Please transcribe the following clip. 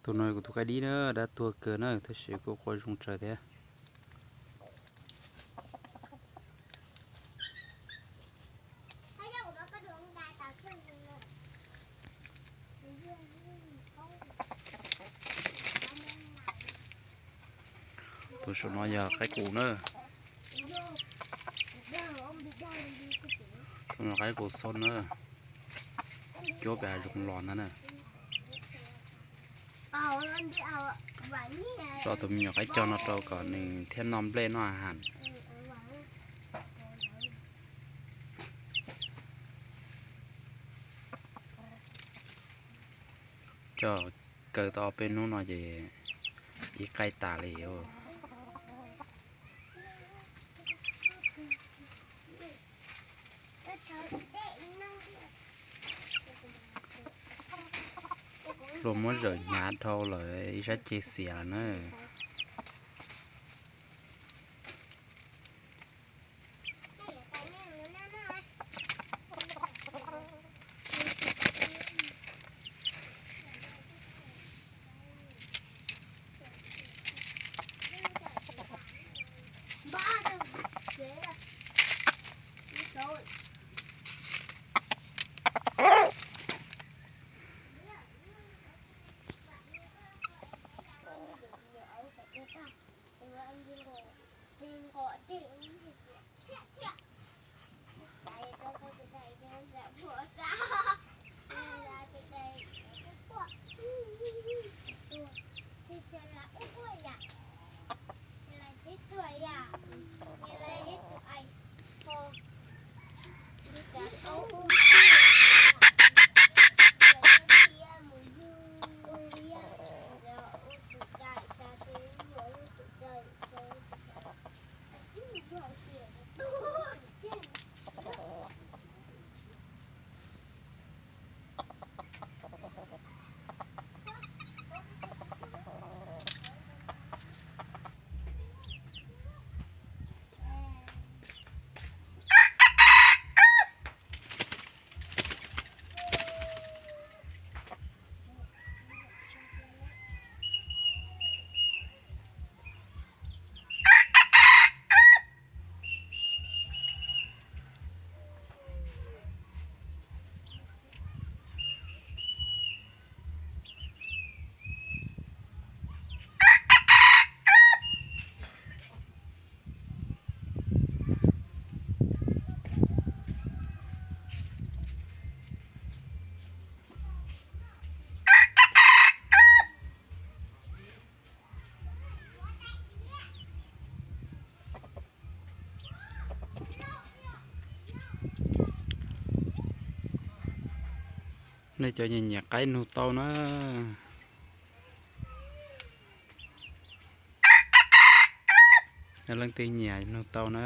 Tus no kuv tus qaib dib na, dab tuag kawg na, tab sis kuj qua zoo tsawv thiab. Tus saum no yog qaib qus na. Tus no qaib qus xo na. Cuab pem hav zoov los ntag na. Tso tus me nyuam qaib cog no rau kom nws thiaj noj nplej noj a has. Cog kaw tau ob peb hnub no ces ib qaib tas li os. Luag muab zawm hnyav dhau lawm ib sab ceg xiav lawm na. Nej cov nyiam nyiam qaib nug tau na. Yog leej twg nyiam nug tau na.